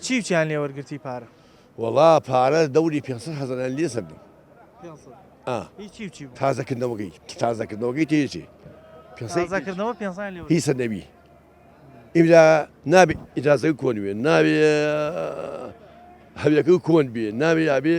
چی و چیان لێ وەرگرتی پارە؟ وەڵا پارە دەوری 500 هەزاریان لێ سەندم. 500 ئا. هی چی و چی بوو؟ تازەکردنەوەکەی تازەکردنەوەکەی تێچێ. تازەکردنەوە 500 لێ هی سەندەوی. ئیمجا نابێ ئیجازەکە کۆن بێ نابێ هەویەکە کۆن بێ نابێ ئابێ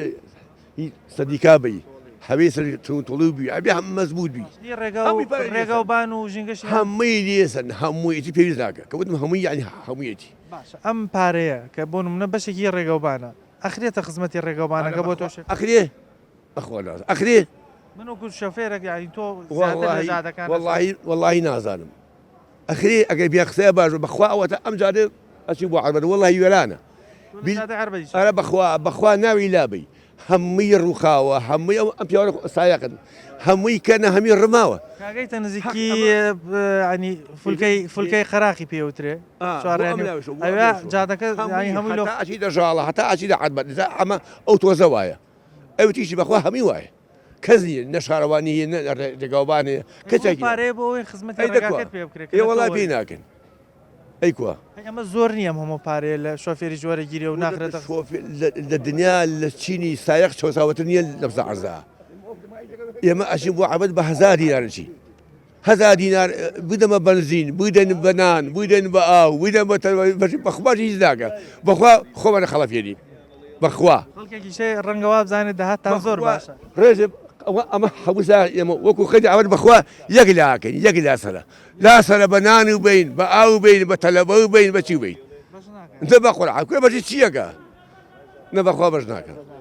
هی سەدیکا بی هەوی سەر تونتوڵی بی ئەبێ هەم مەزبوط بی هی ڕێگا و هەمووی پارەی لێ ڕێگا و سەند. بان و ژینگەشی هەمووی لێ سەند هەموویەتی پێویست ناکە کە وتم هەمووی یعنی هەموویەتی. باشە ئەم پارەیە کە بۆ نمونە بەشێکی ڕێگەوبانە ئەخرێتە خزمەتی ڕێگەوبانەکە بۆ تۆ ئەخرێ بەخوا نازانم ئەخرێ من وەکو شۆفێرێک یانی تۆ زیاتر لە جادەکان وەڵاهی وەڵاهی نازانم ئەخرێ ئەگەر بیا قسەیە باش بەخوا ئەوەتە ئەم جادە ئەچی بۆ عەربەت وەڵاهی وێرانە ئەرە بەخوا بەخوا ناوی لابەی هەمووی ڕووخاوە هەمووی ئەو ئەم پیاوە سایەقن هەمووی کەنە هەمی ڕماوە. کاگەیتە نزیکی ینی فولکەی فولکەی قەراخی پێوترێ ئەوێ جادەکە هەمووی لۆ ئەچی دەژاڵە هەتا ئەچی لە عەربەت ئەمە ئەو تۆزە وایە ئەو تیشی بەخوا هەمووی وایە کەس نییە نە شارەوانی هەیە نە ڕێگاوبان هەیە کەسێکی پارەیە بۆ ئەوەی خزمەتی ڕێگاکەت پێ بکرێت ئێ وەڵا پێی ناکەن. ئەی کوا؟ ئەی ئەمە زۆر نییە ئەم هەموو پارەیە لە شۆفێریش وەرەگیرێ و ناخرێتە شۆفێر لە دنیا لە چینی سایەق چەوساوەتر نییە لەم عەرزا ئێمە ئەچین بۆ عەبەد بە هەزار دینار ئەچین هەزار دینار بدەمە بەنزین بدەن بە نان بدەن بە ئاو بدەن بە بەخوا هیچ ناکە بەخوا خۆمان خەڵەفێنین بەخوا خەڵکێکیش هەیە ڕەنگە وا بزانێت داهاتتان زۆر باشە ڕێژێ ئەمە هەموو ئێمە وەکو خەتی عەبەد بەخوا یەک لاکەین یەک لا سەرە لاسەرە بە نان و بین بە ئاو بین بە تەلەبە و بین بە چی بین دە بە قورعان کورە بەشی چیەکە نە بەخوا بەش ناکە.